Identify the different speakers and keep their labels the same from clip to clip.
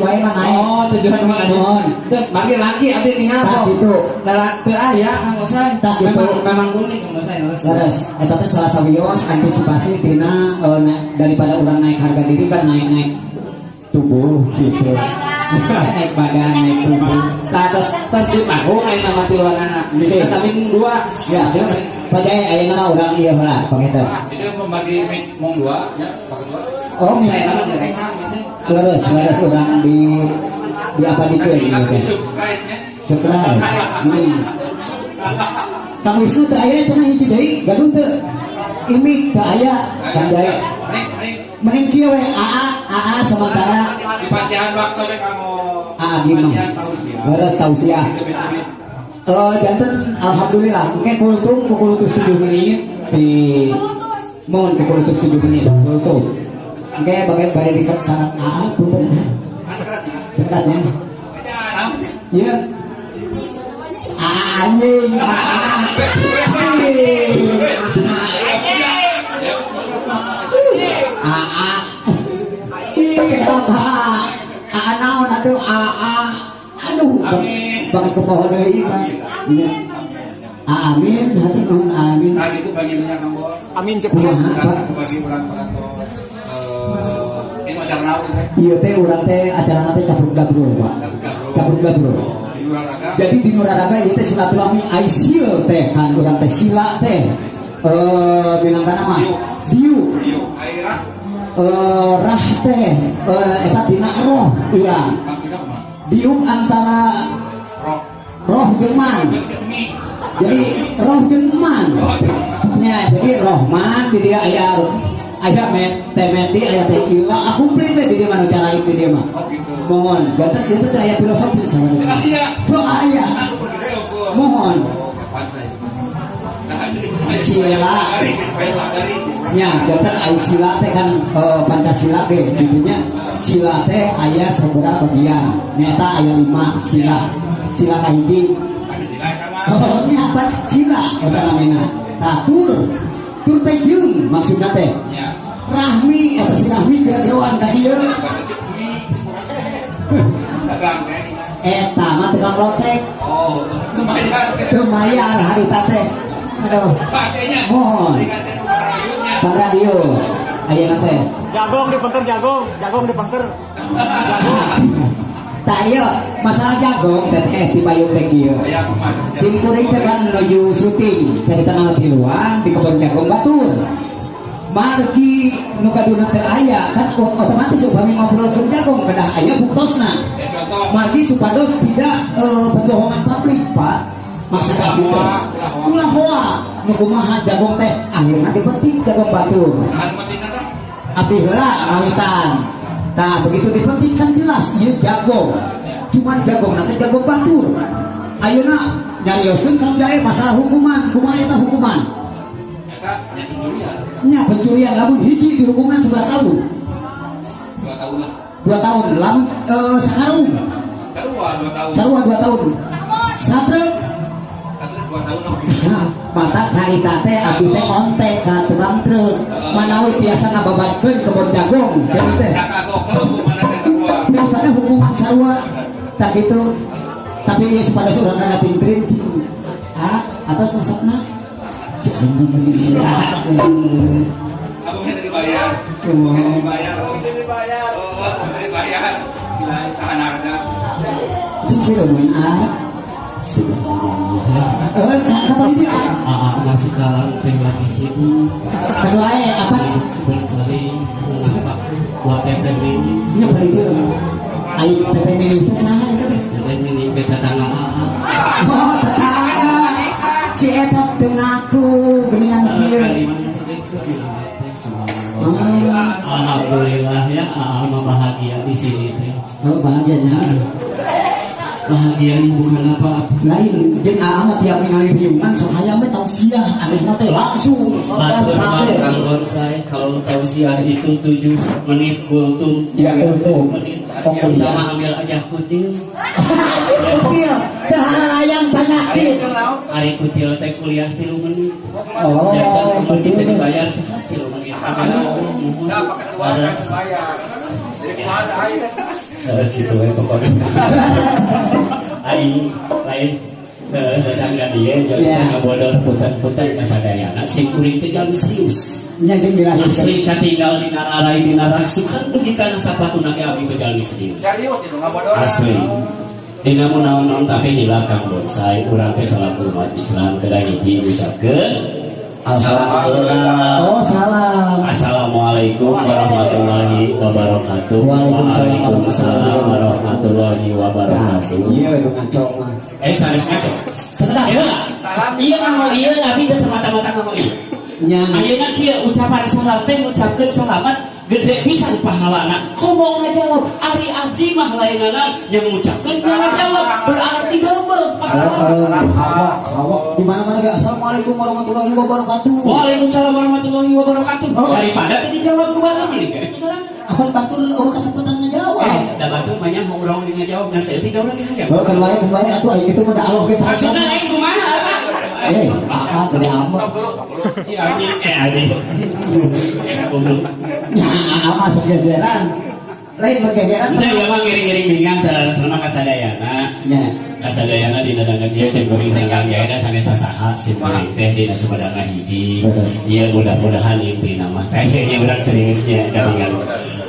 Speaker 1: wae mah naik.
Speaker 2: Oh, tujuan mah
Speaker 1: Mohon.
Speaker 2: Teu, margi laki abdi ningal
Speaker 1: Tah,
Speaker 2: sok.
Speaker 1: gitu.
Speaker 2: Tah, teu aya Kang Gosai.
Speaker 1: Tah, gitu.
Speaker 2: Memang memang unik Kang Gosai, leres.
Speaker 1: Leres, eta teh salah sawios antisipasi tina daripada orang naik harga diri kan naik-naik tubuh gitu. Naik badan, naik tubuh.
Speaker 2: Tah, tos tos di panggung aya nama tiluanana.
Speaker 1: Oke.
Speaker 2: Tapi mung dua.
Speaker 1: Ya, Pak Jaya, ayeuna mah urang ieu heula panginten.
Speaker 3: Jadi membagi mong dua ya, pakai dua.
Speaker 1: Oh,
Speaker 2: Saya nama direkam gitu.
Speaker 1: Leres, leres urang di apa dikeun ieu
Speaker 3: Di
Speaker 1: teh.
Speaker 3: subscribe nya.
Speaker 1: Subscribe. Kang Wisnu teu aya cenah hiji deui, gaduh teu? Imik teu aya, Kang Jaya.
Speaker 3: Nih, nih.
Speaker 1: Mending kieu we AA, AA sementara.
Speaker 3: Di pasihan waktu we kamu.
Speaker 1: AA gimana?
Speaker 3: Pasihan tausiah.
Speaker 1: Leres tausiah.
Speaker 3: Lebih-lebih.
Speaker 1: Janten alhamdulillah engke kultum pukul 7 menit di mohon pukul 7 menit kultum. Engke bagian bade diket sangat AA punten. Sekat ya. Iya. AA anjing. AA. Anjing. AA. Kenapa? AA naon atuh AA. Aduh, bakal kepoho deui mah. Iya. Amin, hatur nuhun amin.
Speaker 3: Nah, gitu bagiannya Kang Bol.
Speaker 4: Amin cepat.
Speaker 1: Kumaha, Pak?
Speaker 3: Bagi orang-orang ini acara naon teh?
Speaker 1: Ieu teh urang teh acara teh capruk gabrul, Pak. Capruk gabrul.
Speaker 3: Di olahraga.
Speaker 1: Jadi di Nuraraga ieu teh silaturahmi aisil teh kan urang teh sila teh. Minangkana mah diu.
Speaker 3: Diu, airah.
Speaker 1: Rah teh eta tina roh urang.
Speaker 3: Maksudnya kumaha?
Speaker 1: Diuk antara
Speaker 3: Roh.
Speaker 1: Roh jeung man. Jadi roh jeung man. Nya, jadi rohman di dia aya aya met teh meti aya teh ila komplit we di dia mah nu cara di dia mah.
Speaker 3: Oh gitu.
Speaker 1: Mohon, janten dia teh aya filosofi sama
Speaker 3: Iya.
Speaker 1: Tuh aya.
Speaker 3: Aku pergi ukur.
Speaker 1: Mohon.
Speaker 3: Oh, kapan saya? Nah, jadi
Speaker 1: Sila. Nya, janten ai sila teh kan Pancasila ge gitunya. Sila teh aya sabaraha bagian. Nyaeta aya 5 sila. Sila kahiji. Oh, nya apa sila eta namina. Tah tur. Tur teh jeung maksudna teh. Rahmi eta si Rahmi geura-geraan ka dieu. Eta mah tukang lotek.
Speaker 3: Oh, lumayan.
Speaker 1: Teu mayar harita teh. Aduh. Mohon. Kang Radius. Ayeuna teh.
Speaker 4: Jagong dipenter jagung, jagung dipenter.
Speaker 1: Tah ieu masalah jagong teh teh di payung teh kieu. Sim kuring teh kan menuju syuting carita nama tiluan di kebun jagung batur. Margi nu kaduna teh aya kan otomatis upami ngobrol ke jagung kedah aya buktosna. Margi supados tidak pembohongan publik, Pak. Maksud abdi teh. Ulah hoa nu kumaha jagung teh akhirna dipetik jagung batur. Abdi heula ngawitan. Tah begitu dipetik kan jelas ieu jagung. Cuman jagung nanti jagung batur. Ayeuna nyarioskeun Kang Jae masalah hukuman, kumaha eta hukuman? Nya pencurian lamun hiji dihukumna 11 tahun.
Speaker 3: 2 tahun lah.
Speaker 1: 2 tahun lamun sakarung.
Speaker 3: Sarua 2 tahun.
Speaker 1: Sarua 2 tahun. Satrek
Speaker 3: Satu 2 tahun oh.
Speaker 1: Nah, mata carita teh abdi teh kontak ka tukang truk. Manawi biasa ngababatkeun kebon jagung kieu teh. Daripada hukuman sarua tak gitu. Tapi ieu supados urang rada pimpin cing. Ah, atas masakna. Si anjing gila.
Speaker 3: Abangnya dibayar. Abangnya dibayar. Oh, dibayar. Oh, dibayar. Gila, tahan harga.
Speaker 1: Cing sireun ah.
Speaker 5: Subhanallah.
Speaker 1: Eh, kapan ini?
Speaker 5: Aa mah sekarang teh lagi sibuk.
Speaker 1: Kedua apa?
Speaker 5: Mencari apa buat teteh mini.
Speaker 1: Nya bari itu. Ayo teteh mini teh saha eta teh?
Speaker 5: Teteh mini ke tetangga Aa.
Speaker 1: Oh, tetangga. Si eta teu ngaku geuningan kieu.
Speaker 5: Kali mana teh teh subhanallah. Alhamdulillah ya Aa mah bahagia di sini teh.
Speaker 1: Oh, bahagianya.
Speaker 5: Bahagia ini bukan apa-apa.
Speaker 1: Lain jeung Aa mah tiap ningali riungan sok hayang we tausiah anehna teh langsung
Speaker 5: Batur mah
Speaker 1: teh.
Speaker 5: Kang Bonsai kalau tausiah itu 7 menit kultum.
Speaker 1: Ya, kultum.
Speaker 5: Menit.
Speaker 1: Oh, iya.
Speaker 5: Pertama ambil aja kutil.
Speaker 1: Kutil teu halayang penyakit.
Speaker 5: Ari kutil teh kuliah 3 menit.
Speaker 1: Oh,
Speaker 5: Ya kan
Speaker 1: kutil.
Speaker 5: kita dibayar sekali 3 menit.
Speaker 3: Nah, pakai uang
Speaker 5: Harus
Speaker 3: kan bayar. Jadi kumaha aing?
Speaker 5: Gitu we pokoknya. Aing lain datang ka dieu jauh ngabodor punten-punten ka sadayana, sim kuring teh jalmi serius.
Speaker 1: Nya jeung dilahirkeun.
Speaker 5: Asli katinggal dina lalai dina rangsukan dugi kana sapatuna ge abdi teh jalmi serius.
Speaker 3: Serius itu ngabodor.
Speaker 5: Asli. Dina mun naon-naon tapi hilap Kang Bonsai, urang teh salaku umat Islam kedah hiji ngucapkeun alhamdulillah.
Speaker 1: Oh, salam.
Speaker 5: Assalamualaikum warahmatullahi wabarakatuh.
Speaker 1: Waalaikumsalam.
Speaker 5: Waalaikumsalam warahmatullahi wabarakatuh.
Speaker 1: Iya, nu ngaco mah.
Speaker 5: Eh, sanes ngaco.
Speaker 1: Sedap.
Speaker 5: Iya, iya nganggo iya, tapi teu semata-mata nganggo iya.
Speaker 1: Nya.
Speaker 5: Ayeuna kieu ucapan salam teh ngucapkeun salamat gede pisan pahalana. Komo ngajawab, ari abdi mah lainana yang ngucapkeun jawab berarti double pahala.
Speaker 1: Kawak, kawak. Di mana-mana ge assalamualaikum warahmatullahi wabarakatuh.
Speaker 5: Waalaikumsalam warahmatullahi wabarakatuh.
Speaker 1: Oh.
Speaker 5: Daripada teu dijawab ku batur mending kene ku salam.
Speaker 1: Apa batur euweuh kesempatan ngajawab?
Speaker 5: Eh, da batur banyak mau urang di ngajawab dan saya tidak urang ngajawab.
Speaker 1: Oh, kan wae kan wae atuh aya kitu mah da Allah ge.
Speaker 5: Maksudna lain kumaha?
Speaker 1: Eh, ah, gede amat.
Speaker 5: Iya, anjing, eh anjing. Eh, goblok.
Speaker 1: Ya, ah, masuk gegeran. Lain bergegeran.
Speaker 5: Nah, ya mah ngiring-ngiring bingan sarana kasadayana.
Speaker 1: Nya.
Speaker 5: Kasadayana dina dangan ieu sim kuring sareng Kang Jaeda sanes sasaha sim kuring teh dina Sumedang hiji. Ieu mudah-mudahan intina mah kayaknya urang seriusnya katingal.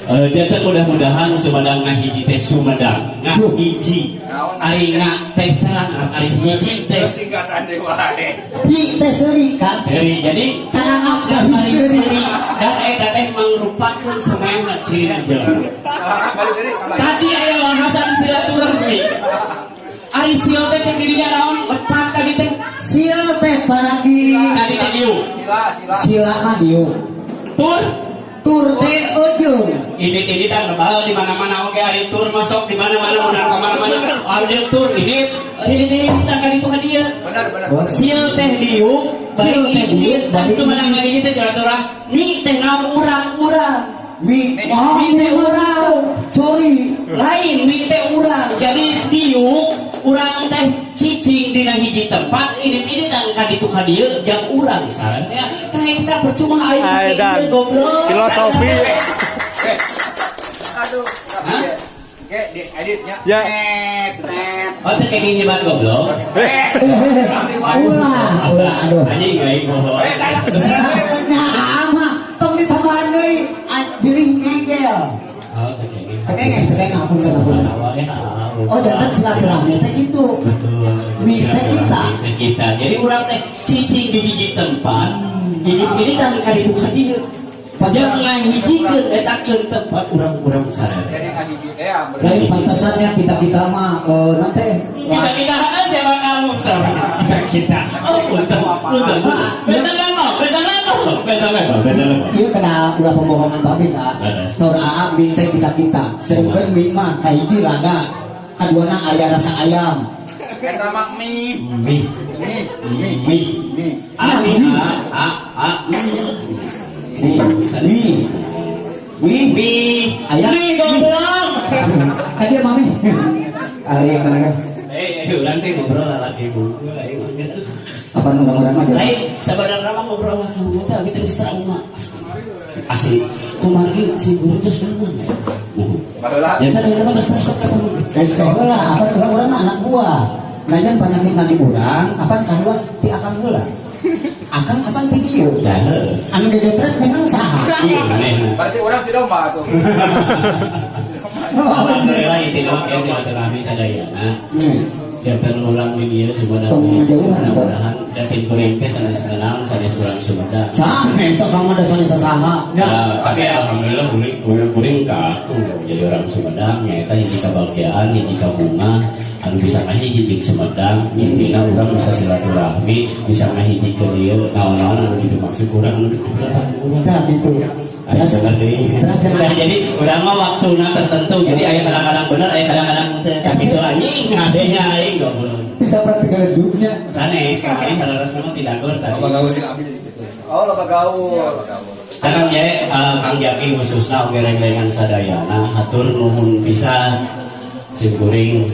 Speaker 5: Eh, dia teh mudah-mudahan Sumedang ngahiji teh Sumedang ngahiji. Ari nga teh sarang ari hiji teh
Speaker 3: Terus singkatan deui wae.
Speaker 1: Hi teh seuri kan.
Speaker 5: seri. Jadi
Speaker 1: Calangap
Speaker 5: dan
Speaker 1: dari
Speaker 5: paling
Speaker 1: seuri.
Speaker 5: seri dan eta teh mangrupakeun semangat cirina jelema.
Speaker 3: Balik deui.
Speaker 5: Tadi aya bahasan silaturahmi. Ari sil teh cek dirinya naon lepat tadi teh.
Speaker 1: Sil teh paragi.
Speaker 5: Tadi teh dieu.
Speaker 3: Sila, sila.
Speaker 1: Sila mah dieu.
Speaker 5: Tur
Speaker 1: Tur teh ujung.
Speaker 5: ini tak kebal di mana-mana, oke, ari tur masuk di mana-mana udah ke mana-mana. Ari tur ini kita kan itu kan dia.
Speaker 3: Benar, benar.
Speaker 5: Sil teh diuk,
Speaker 1: Sil teh diuk,
Speaker 5: dan
Speaker 1: bari
Speaker 5: Sumedang ini teh silaturahmi teh naon urang-urang.
Speaker 1: Mi, oh,
Speaker 5: Mi teh urang.
Speaker 1: Sorry.
Speaker 5: Lain mi teh urang. Jadi diuk urang teh cicing dina hiji tempat ini dan kaditu kadieu jang urang saran ya tah eta percuma aing
Speaker 4: Ay,
Speaker 5: make
Speaker 4: dan
Speaker 5: ieu, goblok.
Speaker 4: Filosofi.
Speaker 3: Eh. Aduh.
Speaker 5: Hah?
Speaker 3: Oke, di editnya.
Speaker 4: Ya.
Speaker 3: Net, net.
Speaker 5: Oh, teh kayak nyebat goblok.
Speaker 3: Eh.
Speaker 1: Ulah, ulah aduh.
Speaker 5: Anjing aing bohong.
Speaker 1: Nya ama tong ditambahan deui diring ngegel.
Speaker 5: Oh, teh kenging.
Speaker 1: Teh kenging, teh kenging, ampun ampun.
Speaker 5: Awalnya
Speaker 1: Oh, jangan silaturahmi teh itu.
Speaker 5: Betul.
Speaker 1: Mi teh kita.
Speaker 5: Mi teh kita. Jadi urang teh cicing di hiji tempat. Ini dan kaditu kadieu. Jangan ngahijikeun eta keun tempat urang-urang sarere.
Speaker 3: Jadi ngahiji teh ya.
Speaker 1: Lain pantasannya kita-kita mah nanti
Speaker 5: Kita kita siapa kamu sama kita kita. Oh, punten, punten. Beda lama, beda lama, beda lama, beda lama.
Speaker 1: Iya kena ulah pembohongan pamit ah.
Speaker 5: Beres.
Speaker 1: Saur aa mi teh kita kita. Sedengkeun mi mah kahiji lada. Kaduana aya rasa ayam.
Speaker 3: Eta mah mie.
Speaker 5: Mi,
Speaker 3: Mie,
Speaker 5: mi, mi.
Speaker 3: mie.
Speaker 5: A, mi, a, a, a, mi. Mi,
Speaker 1: Mi. Mi.
Speaker 5: mi,
Speaker 1: Ayam.
Speaker 5: mi goblok.
Speaker 1: Kan dia mami. Ari mana?
Speaker 5: Eh, urang teh ngobrol lah laki buku lah ieu.
Speaker 1: Apa nu urang aja?
Speaker 5: Lain sabadarna mah ngobrol lah kamu teh abi teh geus trauma. Asli. Kumargi si guru terus naon ya?
Speaker 3: Baheula.
Speaker 5: Ya tadi mah geus resep ka kamu.
Speaker 1: Geus heula, apa urang-urang mah anak buah. Nanyan penyakit nani urang, apa kadua ti akang heula. Akang apa ti dieu?
Speaker 5: Dah. Heuh.
Speaker 1: Anu gegetret memang saha?
Speaker 5: Iya, manehna.
Speaker 3: Berarti orang tidak mah tuh.
Speaker 5: Alhamdulillah itu mah ya silaturahmi sadayana. Jantan urang di dieu Sumedang.
Speaker 1: Tong ngajauhan, apa?
Speaker 5: Mudah-mudahan da sim kuring teh sanes ngeunang sanes urang Sumedang.
Speaker 1: Saha eta kamu da sanes saha.
Speaker 5: Ya, tapi alhamdulillah kuring kuring kuring kaku jadi orang Sumedang nyaeta hiji kabahagiaan hiji kabunga anu bisa ngahiji jeung Sumedang. Intina urang bisa silaturahmi, bisa ngahiji ke dieu naon-naon anu dimaksud urang anu dipikirkan urang.
Speaker 1: Nah gitu.
Speaker 5: Aya
Speaker 1: Terus
Speaker 5: bener deui.
Speaker 1: terus
Speaker 5: Nah, jadi urang mah waktuna tertentu, jadi aya kadang-kadang bener, aya kadang-kadang teu. Kitu anjing ngadenya aing goblok.
Speaker 1: Bisa praktikal hidupnya.
Speaker 5: Sanes, kemarin salarasna mah tidak gor tadi.
Speaker 3: Loba gaul sih abi jadi gitu. Oh, loba gaul. Iya, loba gaul.
Speaker 5: Kang Jae, Kang Jaki khususna oge rengrengan sadayana hatur nuhun pisan. Sim kuring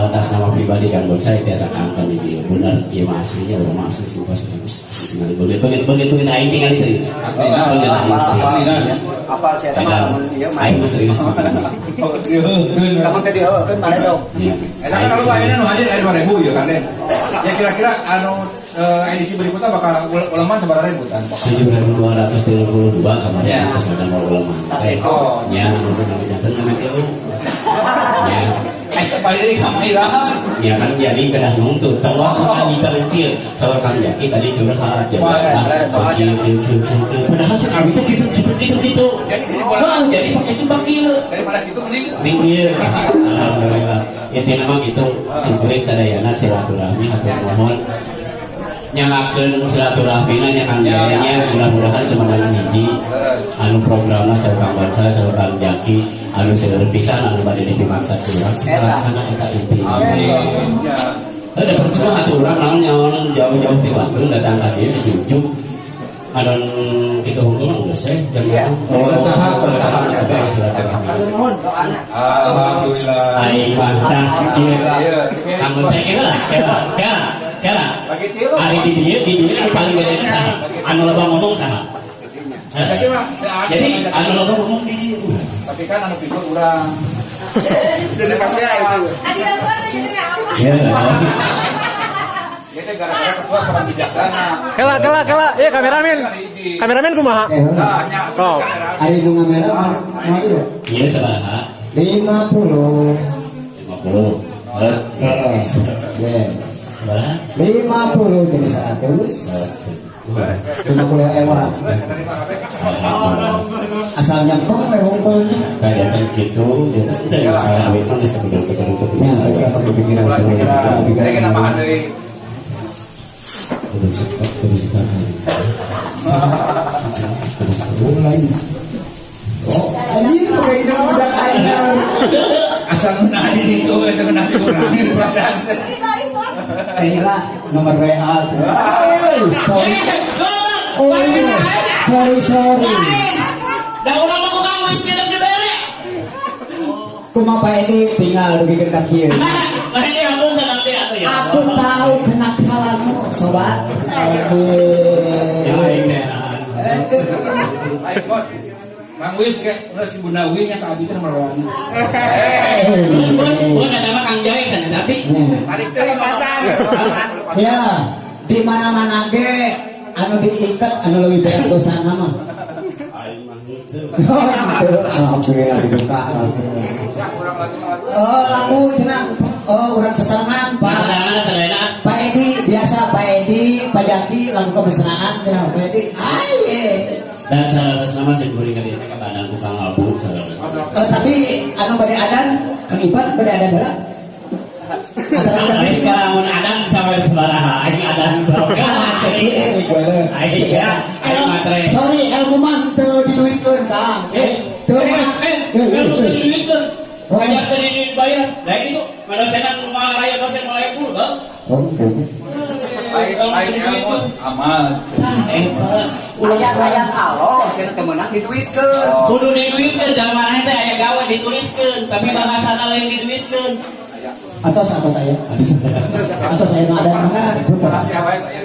Speaker 5: atas nama pribadi Kang Bonsai tiasa kangkan di dieu. Bener ieu mah aslinya, urang mah asli, sumpah serius. Tinggal begitu begitu begitu aing tinggal serius.
Speaker 3: Aslina.
Speaker 5: Begitu aing serius.
Speaker 3: Aslina.
Speaker 1: Apa sih eta mah lamun ieu mah.
Speaker 5: Aing mah serius.
Speaker 3: Oh, diheukeun.
Speaker 1: Kamu teh diheukeun baledog.
Speaker 5: Ya.
Speaker 3: Eta kan kalau ayeuna nu hadir aya 2000 ya kan Den. Ya kira-kira anu edisi berikutnya bakal uleman sabaraha ribu tan?
Speaker 5: 7.232 kemarin
Speaker 3: Ya.
Speaker 5: atas ada mau uleman.
Speaker 3: Oh.
Speaker 5: Ya, anu namanya janten namanya tilu. Ya.
Speaker 3: Eh sekali deui ka Mairahan.
Speaker 5: Ya kan jadi kedah nuntut. Tong kan diterengkil. Saur Kang Jaki tadi curhat ya.
Speaker 3: Wah,
Speaker 5: Ah, kieu kieu kieu kieu kieu. Padahal cek abi teh kitu kitu kitu kitu.
Speaker 3: Jadi kesimpulan-
Speaker 5: Wah, jadi pakai itu bakil.
Speaker 3: Daripada gitu mending
Speaker 5: Mikir. Alhamdulillah. Intinya mah gitu. Syukurin sadayana silaturahmi hatur nuhun. Nyalakeun silaturahmina nya Kang Jaya, mudah-mudahan Sumedang hiji anu programna saur Kang Bonsai, saur Kang Jaki, anu seueur pisan anu bade dipimaksa ku urang laksana eta inti.
Speaker 3: Amin. Ya.
Speaker 5: Ada percuma atuh urang naon nyaon jauh-jauh ti Bandung datang ka dieu dijunjung. Adon kitu hungkul mah geus we jam
Speaker 1: Iya.
Speaker 5: Oh,
Speaker 3: Bertahap, bertahap.
Speaker 5: tapi silaturahmi.
Speaker 1: Nuhun doana.
Speaker 3: Alhamdulillah.
Speaker 5: Aing mah tah kieu.
Speaker 3: Iya.
Speaker 5: Kang Bonsai kira kira kira kira.
Speaker 3: Bagi tilu.
Speaker 5: Ari di dieu anu paling gede teh saha? Anu loba ngomong saha?
Speaker 3: Jadi mah teu ada.
Speaker 5: Jadi anu loba ngomong di dieu.
Speaker 3: Tapi kan anu pikir urang. Jadi pasti itu.
Speaker 5: Ya.
Speaker 3: Dia teh gara-gara ketua kurang bijaksana.
Speaker 4: Kela, kela, kela. Iya kameramen.
Speaker 3: Kan hiji.
Speaker 4: Kameramen kumaha?
Speaker 1: Eh, heula.
Speaker 3: Nah, nya
Speaker 4: Oh.
Speaker 3: kamera.
Speaker 1: Ari nu ngamera mah mah ieu.
Speaker 5: Iya sabaraha?
Speaker 1: 50.
Speaker 5: 50. Eh,
Speaker 1: Heeh. Yes.
Speaker 5: sabaraha?
Speaker 1: 50 jadi 100. 50 ewa. Asal nyempeng we hungkulnya.
Speaker 5: Kayak kan gitu, jadi itu masalah awet mah geus kebentuk-bentuk.
Speaker 1: Ya, bisa kepikiran.
Speaker 3: Ulah pikiran. Jadi kenapa deui?
Speaker 5: Kudu cepat, kudu cepat. Kudu cepat.
Speaker 1: Mulai. Oh, anjir, kayak hidung budak aing.
Speaker 3: Asal ngeunah di ditu eta ngeunah di urang perasaan.
Speaker 1: Inilah nomor WA. Oh, sorry. Oh, iya. Sorry, sorry.
Speaker 2: Da urang mah kang wis tidak dibere.
Speaker 1: Kumaha Pak Edi tinggal dugikeun ka kieu.
Speaker 2: Lah ini ampun teh nanti atuh ya.
Speaker 1: Aku tahu kenakalanmu, sobat.
Speaker 5: Ya,
Speaker 1: Aduh.
Speaker 5: aing teh.
Speaker 3: Ayo kon. Kang Wis ke ulah si Bunda Wi nya ka abi teh nomor WA-na.
Speaker 2: Pun eta mah Kang Jai sanes abi.
Speaker 3: Tarik teh lepasan.
Speaker 1: Ya, di mana-mana ge anu diikat anu leuwih beres dosana mah.
Speaker 5: Aing mah henteu.
Speaker 1: Oh, gitu. Alhamdulillah dibuka. Alhamdulillah. Oh, lagu cenah oh urang sesarengan Pak.
Speaker 5: Sadayana sadayana.
Speaker 1: Pak Edi biasa Pak Edi, Pak Jaki lagu kemesraan cenah Pak Edi. Ai.
Speaker 5: Dan salah nama saya kuring kali ini ke Padang ku Kang Abu salah.
Speaker 1: Eh, tapi anu bade adan Kang Ipan bade adan heula. Antara
Speaker 5: Aing lamun adan sampai sabaraha, aing adan sok. Aing ya, aing matre.
Speaker 1: Sorry, ilmu mah teu diduitkeun, Kang. Teu mah.
Speaker 2: Lu teu diduitkeun. Banyak teu dibayar. Lah itu dosenan rumah raya dosen mulai heuh.
Speaker 1: Oh, oke.
Speaker 3: Aing aing ilmu aman.
Speaker 2: Eta
Speaker 1: Ulah sayang Allah, cenah teu meunang diduitkeun.
Speaker 2: kudu diduitkeun zaman teh aya gawe dituliskeun, tapi bahasana lain diduitkeun.
Speaker 1: Atau saya. Atau saya nu adan mana? Puter.
Speaker 3: Kasih wae aya.